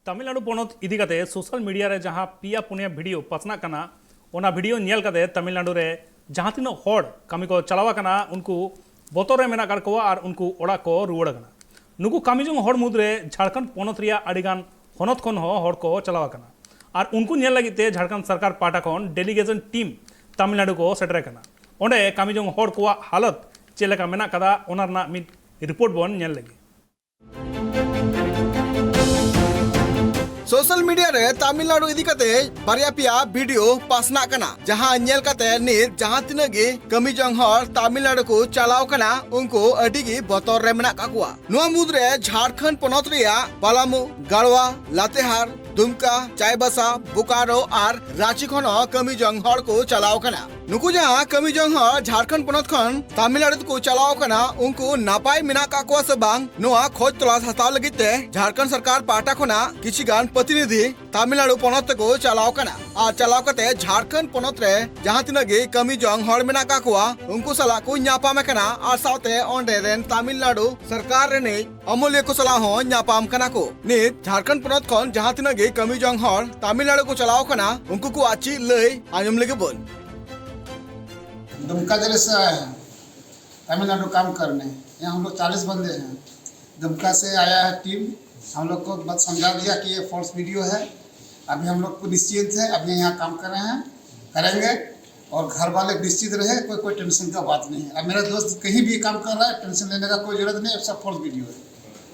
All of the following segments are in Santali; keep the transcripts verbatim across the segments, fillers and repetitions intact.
ᱛᱟᱢᱤᱞᱱᱟᱲᱩ ᱯᱚᱱᱚᱛ ᱤᱫᱤ ᱠᱟᱛᱮ ᱥᱳᱥᱟᱞ ᱢᱤᱰᱤᱭᱟ ᱨᱮ ᱡᱟᱦᱟᱸ ᱯᱮᱭᱟ ᱯᱩᱱᱭᱟ ᱵᱷᱤᱰᱤᱭᱳ ᱯᱟᱥᱱᱟᱜ ᱠᱟᱱᱟ, ᱚᱱᱟ ᱵᱷᱤᱰᱤᱭᱳ ᱧᱮᱞ ᱠᱟᱛᱮ ᱛᱟᱢᱤᱞᱱᱟᱲᱩ ᱨᱮ ᱡᱟᱦᱟᱸ ᱛᱤᱱᱟᱹᱜ ᱦᱚᱲ ᱠᱟᱹᱢᱤ ᱠᱚ ᱪᱟᱞᱟᱣ ᱟᱠᱟᱱᱟ, ᱩᱱᱠᱩ ᱵᱚᱛᱚᱨ ᱨᱮ ᱢᱮᱱᱟᱜ ᱟᱠᱟᱫ ᱠᱚᱣᱟ ᱟᱨ ᱩᱱᱠᱩ ᱚᱲᱟᱜ ᱠᱚ ᱨᱩᱣᱟᱹᱲ ᱟᱠᱟᱱᱟ᱾ ᱱᱩᱠᱩ ᱠᱟᱹᱢᱤ ᱡᱚᱝ ᱦᱚᱲ ᱢᱩᱫᱽᱨᱮ ᱡᱷᱟᱲᱠᱷᱚᱸᱰ ᱯᱚᱱᱚᱛ ᱨᱮᱭᱟᱜ ᱟᱹᱰᱤᱜᱟᱱ ᱦᱚᱱᱚᱛ ᱠᱷᱚᱱ ᱦᱚᱸ ᱦᱚᱲ ᱠᱚ ᱪᱟᱞᱟᱣ ᱟᱠᱟᱱᱟ ᱟᱨ ᱩᱱᱠᱩ ᱧᱮᱞ ᱞᱟᱹᱜᱤᱫ ᱛᱮ ᱡᱷᱟᱲᱠᱷᱚᱸᱰ ᱥᱚᱨᱠᱟᱨ ᱯᱟᱦᱴᱟ ᱠᱷᱚᱱ ᱰᱮᱞᱤᱜᱮᱥᱚᱱ ᱴᱤᱢ ᱛᱟᱢᱤᱞᱱᱟᱲᱩ ᱠᱚ ᱥᱮᱴᱮᱨ ᱟᱠᱟᱱᱟ᱾ ᱚᱸᱰᱮ ᱠᱟᱹᱢᱤ ᱡᱚᱝ ᱦᱚᱲ ᱠᱚᱣᱟᱜ ᱦᱟᱞᱚᱛ ᱪᱮᱫ ᱞᱮᱠᱟ ᱢᱮᱱᱟᱜ ᱟᱠᱟᱫᱟ, ᱚᱱᱟ ᱨᱮᱱᱟᱜ ᱢᱤᱫ ᱨᱤᱯᱳᱨᱴ ᱵᱚᱱ ᱧᱮᱞ ᱞᱮᱜᱮ᱾ ᱥᱳᱥᱟᱞ ᱢᱤᱰᱤᱭᱟ ᱨᱮ ᱛᱟᱢᱤᱞᱱᱟᱲᱩ ᱤᱫᱤ ᱠᱟᱛᱮ ᱵᱟᱨᱭᱟ ᱯᱮᱭᱟ ᱵᱷᱤᱰᱤᱭᱳ ᱯᱟᱥᱱᱟᱜ ᱠᱟᱱᱟ, ᱡᱟᱦᱟᱸ ᱧᱮᱞ ᱠᱟᱛᱮ ᱱᱤᱛ ᱡᱟᱦᱟᱸ ᱛᱤᱱᱟᱹᱜ ᱜᱮ ᱠᱟᱹᱢᱤ ᱡᱚᱝ ᱦᱚᱲ ᱛᱟᱢᱤᱞᱱᱟᱲᱩ ᱠᱚ ᱪᱟᱞᱟᱣ ᱠᱟᱱᱟ, ᱩᱱᱠᱩ ᱟᱹᱰᱤ ᱜᱮ ᱵᱚᱛᱚᱨ ᱨᱮ ᱢᱮᱱᱟᱜ ᱠᱟᱜ ᱠᱚᱣᱟ᱾ ᱱᱚᱣᱟ ᱢᱩᱫᱽᱨᱮ ᱡᱷᱟᱲᱠᱷᱚᱸᱰ ᱯᱚᱱᱚᱛ ᱨᱮᱭᱟᱜ ᱯᱟᱞᱟᱢᱩ, ᱜᱟᱲᱣᱟ, ᱞᱟᱛᱮᱦᱟᱨ, ᱫᱩᱢᱠᱟ, ᱪᱟᱭᱵᱟᱥᱟ, ᱵᱳᱠᱟᱨᱳ ᱟᱨ ᱨᱟᱸᱪᱤ ᱠᱷᱚᱱ ᱦᱚᱸ ᱠᱟᱹᱢᱤ ᱡᱚᱝ ᱦᱚᱲ ᱠᱚ ᱪᱟᱞᱟᱣ ᱠᱟᱱᱟ᱾ ᱱᱩᱠᱩ ᱡᱟᱦᱟᱸ ᱠᱟᱹᱢᱤ ᱡᱚᱝ ᱦᱚᱲ ᱡᱷᱟᱲᱠᱷᱚᱸᱰ ᱯᱚᱱᱚᱛ ᱠᱷᱚᱱ ᱛᱟᱢᱤᱞᱱᱟᱲᱩ ᱛᱮᱠᱚ ᱪᱟᱞᱟᱣ ᱠᱟᱱᱟ, ᱩᱱᱠᱩ ᱱᱟᱯᱟᱭ ᱢᱮᱱᱟᱜ ᱠᱟᱜ ᱠᱚᱣᱟ ᱥᱮ ᱵᱟᱝ, ᱱᱚᱣᱟ ᱠᱷᱚᱡᱽ ᱛᱚᱞᱟᱥ ᱦᱟᱛᱟᱣ ᱞᱟᱹᱜᱤᱫ ᱛᱮ ᱡᱷᱟᱲᱠᱷᱚᱸᱰ ᱥᱚᱨᱠᱟᱨ ᱯᱟᱦᱴᱟ ᱠᱷᱚᱱᱟᱜ ᱠᱤᱪᱷᱤ ᱜᱟᱱ ᱯᱨᱚᱛᱤᱱᱤᱫᱷᱤ ᱛᱟᱢᱤᱞᱱᱟᱲᱩ ᱯᱚᱱᱚᱛ ᱛᱮᱠᱚ ᱪᱟᱞᱟᱣ ᱠᱟᱱᱟ ᱟᱨ ᱪᱟᱞᱟᱣ ᱠᱟᱛᱮ ᱡᱷᱟᱲᱠᱷᱚᱸᱰ ᱯᱚᱱᱚᱛ ᱨᱮ ᱡᱟᱦᱟᱸ ᱛᱤᱱᱟᱹᱜ ᱜᱮ ᱠᱟᱹᱢᱤ ᱡᱚᱝ ᱦᱚᱲ ᱢᱮᱱᱟᱜ ᱠᱟᱜ ᱠᱚᱣᱟ, ᱩᱱᱠᱩ ᱥᱟᱞᱟᱜ ᱠᱚ ᱧᱟᱯᱟᱢ ᱟᱠᱟᱱᱟ ᱟᱨ ᱥᱟᱶᱛᱮ ᱚᱸᱰᱮ ᱨᱮᱱ ᱛᱟᱢᱤᱞᱱᱟᱲᱩ ᱥᱚᱨᱠᱟᱨ ᱨᱤᱱᱤᱡ ᱟᱹᱢᱟᱹᱞᱤᱭᱟᱹ ᱠᱚ ᱥᱟᱞᱟᱜ ᱦᱚᱸ ᱧᱟᱯᱟᱢ ᱠᱟᱱᱟ ᱠᱚ᱾ ᱱᱤᱛ ᱡᱷᱟᱲᱠᱷᱚᱸᱰ ᱯᱚᱱᱚᱛ ᱠᱷᱚᱱ ᱡᱟᱦᱟᱸ ᱛᱤᱱᱟᱹᱜ ᱜᱮ ᱠᱟᱹᱢᱤ ᱡᱚᱝ ᱦᱚᱲ ᱛᱟᱢᱤᱞᱱᱟᱲᱩ ᱠᱚ ᱪᱟᱞᱟᱣ ᱠᱟᱱᱟ, ᱩᱱᱠᱩ ᱠᱚᱣᱟᱜ ᱪᱮᱫ ᱞᱟᱹᱭ ᱟᱸᱡᱚᱢ ᱞᱮᱜᱮ ᱵᱚᱱ᱾ दुमका जिले से आए हैं तमिलनाडु काम करने। यहाँ हम लोग चालीस बंदे हैं। दुमका से आया है टीम, हम लोग को बस समझा दिया कि ये फॉल्स वीडियो है। अभी हम लोग को निश्चिंत है, अभी यहाँ काम कर रहे हैं, करेंगे। और घर वाले निश्चित रहे, कोई कोई टेंशन का बात नहीं है। अब मेरा दोस्त कहीं भी काम कर रहा है, टेंशन लेने का कोई जरूरत नहीं है, सब फॉल्स वीडियो है।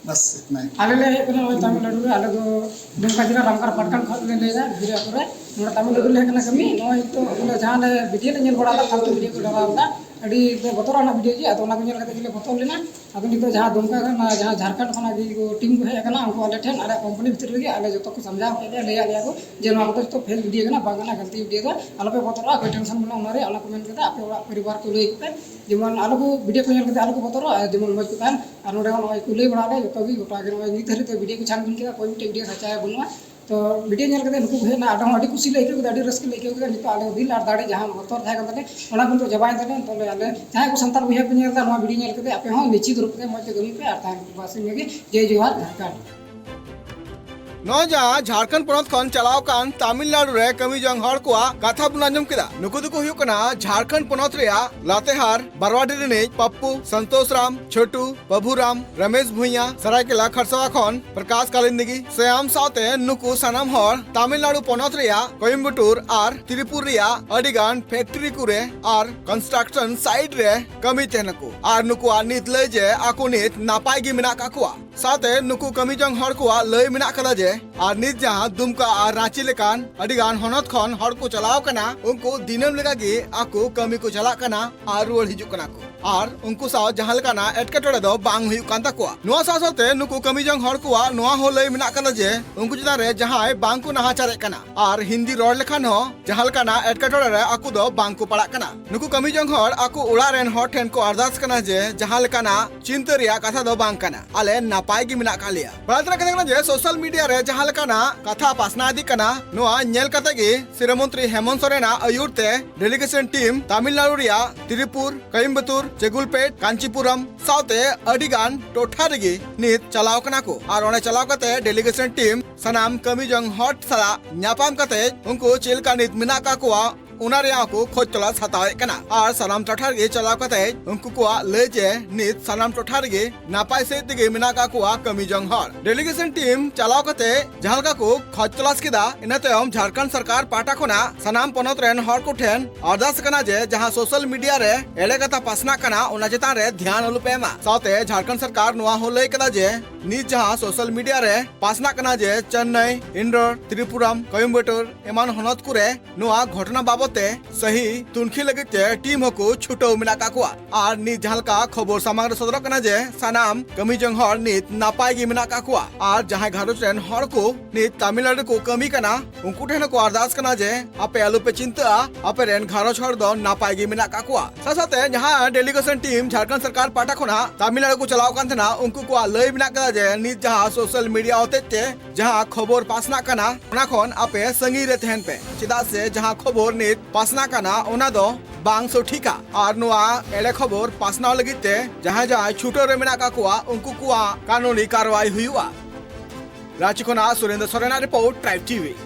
बस इतना ही। ᱟᱞᱮ ᱞᱮ ᱦᱮᱡ ᱠᱟᱱᱟ ᱱᱚᱜᱼᱚᱭ ᱛᱟᱢᱤᱞᱱᱟᱰᱩ ᱨᱮ, ᱟᱞᱮ ᱫᱚ ᱫᱩᱢᱠᱟ ᱡᱮᱞᱟ ᱨᱟᱢᱜᱟᱲ ᱯᱟᱴᱠᱟᱱ ᱠᱷᱚᱱ ᱞᱮ ᱞᱟᱹᱭᱫᱟ, ᱜᱤᱨᱟᱹ ᱟᱛᱳ ᱨᱮ᱾ ᱱᱚᱰᱮ ᱛᱟᱢᱤᱞᱱᱟᱰᱩ ᱞᱮ ᱦᱮᱡ ᱠᱟᱱᱟ ᱠᱟᱹᱢᱤ᱾ ᱱᱚᱜᱼᱚᱭ ᱛᱚ ᱟᱞᱮ ᱡᱟᱦᱟᱸ ᱞᱮ ᱵᱷᱤᱰᱤᱭᱳ ᱞᱮ ᱧᱮᱞ ᱵᱟᱲᱟ ᱞᱮᱫᱟ, ᱯᱷᱟᱞᱛᱩ ᱵᱷᱤᱰᱤᱭᱳ ᱠᱚ ᱰᱟᱞᱟᱣ ᱞᱮᱫᱟ, ᱟᱹᱰᱤ ᱵᱚᱛᱚᱨᱟᱱᱟᱜ ᱵᱷᱤᱰᱤᱭᱳ ᱜᱮ᱾ ᱟᱫᱚ ᱚᱱᱟ ᱠᱚ ᱧᱮᱞ ᱠᱟᱛᱮ ᱜᱮᱞᱮ ᱵᱚᱛᱚᱨ ᱞᱮᱱᱟ᱾ ᱟᱫᱚ ᱱᱤᱛᱚᱜ ᱡᱟᱦᱟᱸ ᱫᱩᱢᱠᱟ ᱠᱷᱚᱱ, ᱡᱟᱦᱟᱸ ᱡᱷᱟᱲᱠᱷᱚᱸᱰ ᱠᱷᱚᱱᱟᱜ ᱜᱮ ᱠᱚ ᱴᱤᱢ ᱠᱚ ᱦᱮᱡ ᱟᱠᱟᱱᱟ, ᱩᱱᱠᱩ ᱟᱞᱮ ᱴᱷᱮᱱ ᱟᱞᱮᱭᱟᱜ ᱠᱳᱢᱯᱟᱱᱤ ᱵᱷᱤᱛᱤᱨ ᱨᱮᱜᱮ ᱟᱞᱮ ᱡᱚᱛᱚ ᱠᱚ ᱥᱟᱢᱡᱷᱟᱣ ᱠᱮᱫ ᱞᱮᱭᱟ, ᱞᱟᱹᱭᱟᱫ ᱞᱮᱭᱟ ᱠᱚ ᱡᱮ ᱱᱚᱣᱟ ᱠᱚᱫᱚ ᱡᱚᱛᱚ ᱯᱷᱮᱠ ᱵᱷᱤᱰᱤᱭᱳ ᱠᱟᱱᱟ, ᱵᱟᱝ ᱠᱟᱱᱟ, ᱜᱟᱹᱞᱛᱤ ᱵᱷᱤᱰᱤᱭᱳ ᱫᱚ, ᱟᱞᱚᱯᱮ ᱵᱚᱛᱚᱨᱚᱜᱼᱟ, ᱚᱠᱚᱭ ᱴᱮᱱᱥᱚᱱ ᱵᱟᱹᱱᱩᱜᱼᱟ ᱚᱱᱟ ᱨᱮᱭᱟᱜ᱾ ᱚᱱᱟ ᱠᱚ ᱢᱮᱱ ᱠᱟᱛᱮ ᱟᱯᱮ ᱚᱲᱟᱜ ᱯᱚᱨᱤᱵᱟᱨ ᱠᱚ ᱞᱟᱹᱭ ᱠᱟᱛᱮ, ᱡᱮᱢᱚᱱ ᱟᱞᱚ ᱠᱚ ᱵᱷᱤᱰᱤᱭᱳ ᱠᱚ ᱧᱮᱞ ᱠᱟᱛᱮ ᱟᱞᱚ ᱠᱚ ᱵᱚᱛᱚᱨᱚᱜᱼᱟ, ᱡᱮᱢᱚᱱ ᱢᱚᱡᱽ ᱠᱚ ᱛᱟᱦᱮᱱ᱾ ᱟᱨ ᱱᱚᱰᱮ ᱦᱚᱸ ᱱᱚᱜᱼᱚᱭ ᱠᱚ ᱞᱟᱹᱭ ᱵᱟᱲᱟ ᱞᱮ ᱡᱚᱛᱚ ᱜᱮ, ᱜᱚᱴᱟ ᱜᱮ ᱱᱚᱜᱼᱚᱭ ᱱᱤᱛ ᱫᱷᱟᱹᱨᱤᱡ ᱛᱮ ᱵᱷᱤᱰᱤᱭᱳ ᱠᱚ ᱪᱷᱟᱱᱵᱤᱱ ᱠᱮᱫᱟ, ᱚᱠᱚᱭ ᱢᱤᱫᱴᱮᱡ ᱵᱷᱤᱰᱤᱭᱳ ᱥᱟᱪᱟᱭᱟ ᱵᱟᱹᱱᱩᱜᱼᱟ᱾ ᱛᱚ ᱵᱷᱤᱰᱤᱭᱳ ᱧᱮᱞ ᱠᱟᱛᱮ ᱱᱩᱠᱩ ᱠᱚ ᱦᱮᱡ ᱮᱱᱟ, ᱟᱫᱚ ᱦᱚᱸ ᱟᱹᱰᱤ ᱠᱩᱥᱤ ᱞᱮ ᱟᱹᱭᱠᱟᱹᱣ ᱠᱮᱫᱟ, ᱟᱹᱰᱤ ᱨᱟᱹᱥᱠᱟᱹ ᱞᱮ ᱟᱹᱭᱠᱟᱹᱣ ᱠᱮᱫᱟ᱾ ᱱᱤᱛᱚᱜ ᱟᱞᱮ ᱫᱤᱞ ᱟᱨ ᱫᱟᱲᱮ ᱡᱟᱦᱟᱸ ᱵᱚᱛᱚᱨ ᱛᱟᱦᱮᱸ ᱠᱟᱱ ᱛᱟᱞᱮ, ᱚᱱᱟ ᱠᱚ ᱱᱤᱛᱚᱜ ᱪᱟᱵᱟᱭᱮᱱ ᱛᱟᱞᱮᱭᱟ᱾ ᱱᱤᱛᱚᱜ ᱞᱮ ᱟᱞᱮ ᱡᱟᱦᱟᱸᱭ ᱠᱚ ᱥᱟᱱᱛᱟᱲ ᱵᱚᱭᱦᱟ ᱠᱚ ᱧᱮᱞ ᱮᱫᱟ ᱱᱚᱣᱟ ᱵᱷᱤᱰᱤᱭᱳ ᱧᱮᱞ ᱠᱟᱛᱮ, ᱟᱯᱮ ᱦᱚᱸ ᱱᱤᱥᱪᱤᱛ ᱨᱩᱯ ᱛᱮ ᱢᱚᱡᱽ ᱛᱮ ᱠᱟᱹᱢᱤ ᱯᱮ᱾ ᱟᱨ ᱛᱟᱦᱮᱱ ᱯᱮ, ᱵᱟᱥ ᱤᱱᱟᱹᱜᱮ᱾ ᱡᱟᱭ ᱡᱚᱦᱟᱨ ᱡᱷᱟᱲᱠᱷᱚᱸᱰ᱾ ᱱᱚᱜᱼᱚᱭ ᱡᱟᱦᱟᱸ ᱡᱷᱟᱲᱠᱷᱚᱸᱰ ᱯᱚᱱᱚᱛ ᱠᱷᱚᱱ ᱪᱟᱞᱟᱣ ᱠᱟᱱ ᱛᱟᱢᱤᱞᱱᱟᱲᱩ ᱨᱮ ᱠᱟᱹᱢᱤ ᱡᱚᱝ ᱦᱚᱲ ᱠᱚᱣᱟᱜ ᱠᱟᱛᱷᱟ ᱵᱚᱱ ᱟᱸᱡᱚᱢ ᱠᱮᱫᱟ᱾ ᱱᱩᱠᱩ ᱫᱚᱠᱚ ᱦᱩᱭᱩᱜ ᱠᱟᱱᱟ ᱡᱷᱟᱲᱠᱷᱚᱸᱰ ᱯᱚᱱᱚᱛ ᱨᱮᱭᱟᱜ ᱞᱟᱛᱮᱦᱟᱨ ᱵᱟᱨᱣᱟᱰᱤ ᱨᱤᱱᱤᱡ ᱯᱟᱯᱯᱩ, ᱥᱚᱱᱛᱳᱥ ᱨᱟᱢ, ᱪᱷᱳᱴᱩ, ᱯᱟᱵᱷᱩ ᱨᱟᱢ, ᱨᱟᱢᱮᱥ ᱵᱷᱩᱸᱭᱟ, ᱥᱟᱨᱟᱭᱠᱮᱞᱟ ᱠᱷᱟᱨᱥᱟᱣᱟ ᱠᱷᱚᱱ ᱯᱨᱚᱠᱟᱥ ᱠᱟᱞᱤᱱᱫᱤᱜᱤ, ᱥᱭᱟᱢ ᱥᱟᱶᱛᱮ ᱱᱩᱠᱩ ᱥᱟᱱᱟᱢ ᱦᱚᱲ ᱛᱟᱢᱤᱞᱱᱟᱲᱩ ᱯᱚᱱᱚᱛ ᱨᱮᱭᱟᱜ ᱠᱳᱭᱮᱢᱵᱟᱴᱩᱨ ᱟᱨ ᱛᱨᱤᱯᱩᱨ ᱨᱮᱭᱟᱜ ᱟᱹᱰᱤ ᱜᱟᱱ ᱯᱷᱮᱠᱴᱨᱤ ᱠᱚᱨᱮ ᱟᱨ ᱠᱚᱱᱥᱴᱨᱟᱠᱥᱚᱱ ᱥᱟᱭᱤᱴ ᱨᱮ ᱠᱟᱹᱢᱤ ᱛᱟᱦᱮᱱᱟ ᱠᱚ᱾ ᱟᱨ ᱱᱩᱠᱩᱣᱟᱜ ᱱᱤᱛ ᱞᱟᱹᱭ ᱡᱮ ᱟᱠᱚ ᱱᱤᱛ ᱱᱟᱯᱟᱭ ᱜᱮ ᱢᱮᱱᱟᱜ ᱠᱟᱜ ᱠᱚᱣᱟ᱾ ᱥᱟᱶᱛᱮ ᱱᱩᱠᱩ ᱠᱟᱹᱢᱤ ᱡᱚᱝ ᱦᱚᱲ ᱠᱚᱣᱟᱜ ᱞᱟᱹᱭ ᱢᱮᱱᱟᱜ ᱠᱟᱫᱟ ᱡᱮ ᱟᱨ ᱱᱤᱛ ᱡᱟᱦᱟᱸ ᱫᱩᱢᱠᱟ ᱟᱨ ᱨᱟᱸᱪᱤ ᱞᱮᱠᱟᱱ ᱟᱹᱰᱤ ᱜᱟᱱ ᱦᱚᱱᱚᱛ ᱠᱷᱚᱱ ᱦᱚᱲ ᱠᱚ ᱪᱟᱞᱟᱣ ᱠᱟᱱᱟ, ᱩᱱᱠᱩ ᱫᱤᱱᱟᱹᱢ ᱞᱮᱠᱟ ᱜᱮ ᱟᱠᱚ ᱠᱟᱹᱢᱤ ᱠᱚ ᱪᱟᱞᱟᱜ ᱠᱟᱱᱟ ᱟᱨ ᱨᱩᱣᱟᱹᱲ ᱦᱤᱡᱩᱜ ᱠᱟᱱᱟ ᱠᱚ᱾ ᱟᱨ ᱩᱱᱠᱩ ᱥᱟᱶ ᱡᱟᱦᱟᱸ ᱞᱮᱠᱟᱱᱟᱜ ᱮᱴᱠᱮᱴᱚᱬᱮ ᱫᱚ ᱵᱟᱝ ᱦᱩᱭᱩᱜ ᱠᱟᱱ ᱛᱟᱠᱚᱣᱟ᱾ ᱱᱚᱣᱟ ᱥᱟᱶ ᱥᱟᱶᱛᱮ ᱱᱩᱠᱩ ᱠᱟᱹᱢᱤ ᱡᱚᱝ ᱦᱚᱲ ᱠᱚᱣᱟᱜ ᱱᱚᱣᱟ ᱦᱚᱸ ᱞᱟᱹᱭ ᱢᱮᱱᱟᱜ ᱠᱟᱫᱟ ᱡᱮ ᱩᱱᱠᱩ ᱪᱮᱛᱟᱱ ᱨᱮ ᱡᱟᱦᱟᱸᱭ ᱵᱟᱝ ᱠᱚ ᱱᱟᱦᱟᱪᱟᱨᱮᱫ ᱠᱟᱱᱟ ᱟᱨ ᱦᱤᱱᱫᱤ ᱨᱚᱲ ᱞᱮᱠᱷᱟᱱ ᱦᱚᱸ ᱡᱟᱦᱟᱸ ᱞᱮᱠᱟᱱᱟᱜ ᱮᱴᱠᱮᱴᱚᱬᱮ ᱨᱮ ᱟᱠᱚ ᱫᱚ ᱵᱟᱝ ᱠᱚ ᱯᱟᱲᱟᱜ ᱠᱟᱱᱟ᱾ ᱱᱩᱠᱩ ᱠᱟᱹᱢᱤ ᱡᱚᱝ ᱦᱚᱲ ᱟᱠᱚ ᱚᱲᱟᱜ ᱨᱮᱱ ᱦᱚᱲ ᱴᱷᱮᱱ ᱠᱚ ᱟᱨᱫᱟᱥ ᱠᱟᱱᱟ ᱡᱮ ᱡᱟᱦᱟᱸ ᱞᱮᱠᱟᱱᱟᱜ ᱪᱤᱱᱛᱟᱹ ᱨᱮᱭᱟᱜ ᱠᱟᱛᱷᱟ ᱫᱚ ᱵᱟᱝ ᱠᱟᱱᱟ, ᱟᱞᱮ ᱱᱟᱯᱟᱭ ᱜᱮ ᱢᱮᱱᱟᱜ ᱠᱟᱜ ᱞᱮᱭᱟ᱾ ᱵᱟᱲᱟᱭ ᱛᱮᱱᱟᱜ ᱠᱟᱛᱷᱟ ᱠᱟᱱᱟ ᱡᱮ ᱥᱳᱥᱟᱞ ᱢᱤᱰᱤᱭᱟ ᱨᱮ ᱡᱟᱦᱟᱸ ᱞᱮᱠᱟᱱᱟᱜ ᱠᱟᱛᱷᱟ ᱯᱟᱥᱱᱟᱣ ᱤᱫᱤᱜ ᱠᱟᱱᱟ, ᱱᱚᱣᱟ ᱧᱮᱞ ᱠᱟᱛᱮ ᱜᱮ ᱥᱤᱨᱟᱹ ᱢᱚᱱᱛᱨᱤ ᱦᱮᱢᱚᱱᱛ ᱥᱚᱨᱮᱱᱟᱜ ᱟᱹᱭᱩᱨ ᱛᱮ ᱰᱮᱞᱤᱜᱮᱥᱚᱱ ᱴᱤᱢ ᱛᱟᱢᱤᱞᱱᱟᱲᱩ ᱨᱮᱭᱟᱜ ᱛᱨᱤᱯᱩᱨ, ᱠᱳᱭᱮᱢᱵᱟᱴᱩᱨ, ᱪᱮᱜᱩᱞᱯᱮᱴ, ᱠᱟᱧᱪᱤᱯᱩᱨᱟᱢ ᱥᱟᱶᱛᱮ ᱟᱹᱰᱤ ᱜᱟᱱ ᱴᱚᱴᱷᱟ ᱨᱮᱜᱮ ᱱᱤᱛ ᱪᱟᱞᱟᱣ ᱠᱟᱱᱟ ᱠᱚ᱾ ᱟᱨ ᱚᱸᱰᱮ ᱪᱟᱞᱟᱣ ᱠᱟᱛᱮ ᱰᱮᱞᱤᱜᱮᱥᱚᱱ ᱴᱤᱢ ᱥᱟᱱᱟᱢ ᱠᱟᱹᱢᱤ ᱡᱚᱝ ᱦᱚᱲ ᱥᱟᱞᱟᱜ ᱧᱟᱯᱟᱢ ᱠᱟᱛᱮ ᱩᱱᱠᱩ ᱪᱮᱫ ᱞᱮᱠᱟ ᱱᱤᱛ ᱢᱮᱱᱟᱜ ᱠᱟᱜ ᱠᱚᱣᱟ, ᱚᱱᱟ ᱨᱮᱭᱟᱜ ᱦᱚᱸᱠᱚ ᱠᱷᱚᱡᱽ ᱛᱚᱞᱟᱥ ᱦᱟᱛᱟᱣᱮᱫ ᱠᱟᱱᱟ᱾ ᱟᱨ ᱥᱟᱱᱟᱢ ᱴᱚᱴᱷᱟ ᱨᱮᱜᱮ ᱪᱟᱞᱟᱣ ᱠᱟᱛᱮ ᱩᱱᱠᱩ ᱠᱚᱣᱟᱜ ᱞᱟᱹᱭ ᱡᱮ ᱱᱤᱛ ᱥᱟᱱᱟᱢ ᱴᱚᱴᱷᱟ ᱨᱮᱜᱮ ᱱᱟᱯᱟᱭ ᱥᱟᱹᱦᱤᱡ ᱛᱮᱜᱮ ᱢᱮᱱᱟᱜ ᱠᱟᱜ ᱠᱚᱣᱟ ᱠᱟᱹᱢᱤ ᱡᱚᱝ ᱦᱚᱲ᱾ ᱰᱮᱞᱤᱜᱮᱥᱚᱱ ᱴᱤᱢ ᱪᱟᱞᱟᱣ ᱠᱟᱛᱮ ᱡᱟᱦᱟᱸ ᱞᱮᱠᱟ ᱠᱚ ᱠᱷᱚᱡᱽ ᱛᱚᱞᱟᱥ ᱠᱮᱫᱟ, ᱤᱱᱟᱹ ᱛᱟᱭᱚᱢ ᱡᱷᱟᱲᱠᱷᱚᱸᱰ ᱥᱚᱨᱠᱟᱨ ᱯᱟᱦᱴᱟ ᱠᱷᱚᱱᱟᱜ ᱥᱟᱱᱟᱢ ᱯᱚᱱᱚᱛ ᱨᱮᱱ ᱦᱚᱲ ᱠᱚ ᱴᱷᱮᱱ ᱟᱨᱫᱟᱥ ᱠᱟᱱᱟ ᱡᱮ ᱡᱟᱦᱟᱸ ᱥᱳᱥᱟᱞ ᱢᱤᱰᱤᱭᱟ ᱨᱮ ᱮᱲᱮ ᱠᱟᱛᱷᱟ ᱯᱟᱥᱱᱟᱜ ᱠᱟᱱᱟ, ᱚᱱᱟ ᱪᱮᱛᱟᱱ ᱨᱮ ᱫᱷᱮᱭᱟᱱ ᱟᱞᱚᱯᱮ ᱮᱢᱟ᱾ ᱥᱟᱶᱛᱮ ᱡᱷᱟᱲᱠᱷᱚᱸᱰ ᱥᱚᱨᱠᱟᱨ ᱱᱚᱣᱟ ᱦᱚᱸ ᱞᱟᱹᱭ ᱠᱟᱫᱟ ᱡᱮ ᱱᱤᱛ ᱡᱟᱦᱟᱸ ᱥᱳᱥᱟᱞ ᱢᱤᱰᱤᱭᱟ ᱨᱮ ᱯᱟᱥᱱᱟᱜ ᱠᱟᱱᱟ ᱡᱮ ᱪᱮᱱᱱᱟᱭ, ᱤᱱᱫᱳᱨ, ᱛᱨᱤᱯᱩᱨᱟᱢ, ᱠᱳᱭᱮᱢᱵᱟᱴᱩᱨ ᱮᱢᱟᱱ ᱦᱚᱱᱚᱛ ᱠᱚᱨᱮ ᱱᱚᱣᱟ ᱜᱷᱚᱴᱚᱱᱟ ᱵᱟᱵᱚᱛ ᱛᱮ ᱥᱟᱹᱦᱤ ᱛᱩᱱᱠᱷᱤ ᱞᱟᱹᱜᱤᱫ ᱛᱮ ᱴᱤᱢ ᱦᱚᱸᱠᱚ ᱪᱷᱩᱴᱟᱹᱣ ᱢᱮᱱᱟᱜ ᱠᱟᱜ ᱠᱚᱣᱟ᱾ ᱟᱨ ᱱᱤᱛ ᱡᱟᱦᱟᱸ ᱞᱮᱠᱟ ᱠᱷᱚᱵᱚᱨ ᱥᱟᱢᱟᱝ ᱨᱮ ᱥᱚᱫᱚᱨᱚᱜ ᱠᱟᱱᱟ ᱡᱮ ᱥᱟᱱᱟᱢ ᱠᱟᱹᱢᱤ ᱡᱚᱝ ᱦᱚᱲ ᱱᱤᱛ ᱱᱟᱯᱟᱭ ᱜᱮ ᱢᱮᱱᱟᱜ ᱠᱟᱜ ᱠᱚᱣᱟ᱾ ᱟᱨ ᱡᱟᱦᱟᱸᱭ ᱜᱷᱟᱨᱚᱸᱡᱽ ᱨᱮᱱ ᱦᱚᱲ ᱠᱚ ᱱᱤᱛ ᱛᱟᱢᱤᱞᱱᱟᱲᱩ ᱨᱮᱠᱚ ᱠᱟᱹᱢᱤ ᱠᱟᱱᱟ, ᱩᱱᱠᱩ ᱴᱷᱮᱱ ᱦᱚᱸᱠᱚ ᱟᱨᱫᱟᱥ ᱠᱟᱱᱟ ᱡᱮ ᱟᱯᱮ ᱟᱞᱚᱯᱮ ᱪᱤᱱᱛᱟᱹᱜᱼᱟ, ᱟᱯᱮ ᱨᱮᱱ ᱜᱷᱟᱨᱚᱸᱡᱽ ᱦᱚᱲ ᱫᱚ ᱱᱟᱯᱟᱭ ᱜᱮ ᱢᱮᱱᱟᱜ ᱠᱟᱜ ᱠᱚᱣᱟ᱾ ᱥᱟᱶ ᱥᱟᱶᱛᱮ ᱡᱟᱦᱟᱸ ᱰᱮᱞᱤᱜᱮᱥᱚᱱ ᱴᱤᱢ ᱡᱷᱟᱲᱠᱷᱚᱸᱰ ᱥᱚᱨᱠᱟᱨ ᱯᱟᱦᱴᱟ ᱠᱷᱚᱱᱟᱜ ᱛᱟᱢᱤᱞᱱᱟᱲᱩ ᱠᱚ ᱪᱟᱞᱟᱣ ᱠᱟᱱ ᱛᱟᱦᱮᱱᱟ, ᱩᱱᱠᱩ ᱠᱚᱣᱟᱜ ᱞᱟᱹᱭ ᱢᱮᱱᱟᱜ ᱠᱟᱫᱟ ᱡᱮ ᱱᱤᱛ ᱡᱟᱦᱟᱸ ᱥᱳᱥᱟᱞ ᱢᱤᱰᱤᱭᱟ ᱦᱚᱛᱮᱡ ᱛᱮ ᱡᱟᱦᱟᱸ ᱠᱷᱚᱵᱚᱨ ᱯᱟᱥᱱᱟᱜ ᱠᱟᱱᱟ, ᱚᱱᱟ ᱠᱷᱚᱱ ᱟᱯᱮ ᱥᱟᱺᱜᱤᱧ ᱨᱮ ᱛᱟᱦᱮᱱ ᱯᱮ, ᱪᱮᱫᱟᱜ ᱥᱮ ᱡᱟᱦᱟᱸ ᱠᱷᱚᱵᱚᱨ ᱱᱤᱛ ᱯᱟᱥᱱᱟᱜ ᱠᱟᱱᱟ, ᱚᱱᱟ ᱫᱚ ᱵᱟᱝ ᱥᱚᱴᱷᱤᱠᱟ᱾ ᱟᱨ ᱱᱚᱣᱟ ᱮᱲᱮ ᱠᱷᱚᱵᱚᱨ ᱯᱟᱥᱱᱟᱣ ᱞᱟᱹᱜᱤᱫ ᱛᱮ ᱡᱟᱦᱟᱸᱭ ᱡᱟᱦᱟᱸᱭ ᱪᱷᱩᱴᱟᱹᱣ ᱨᱮ ᱢᱮᱱᱟᱜ ᱠᱟᱜ ᱠᱚᱣᱟ, ᱩᱱᱠᱩ ᱠᱚᱣᱟᱜ ᱠᱟᱹᱱᱩᱱᱤ ᱠᱟᱨᱣᱟᱭ ᱦᱩᱭᱩᱜᱼᱟ᱾ ᱨᱟᱸᱪᱤ ᱠᱷᱚᱱᱟᱜ ᱥᱩᱨᱮᱱᱫᱨᱚ ᱥᱚᱨᱮᱱᱟᱜ ᱨᱤᱯᱳᱨᱴ, ᱴᱨᱟᱭᱤᱵᱽ ᱴᱤᱵᱷᱤ᱾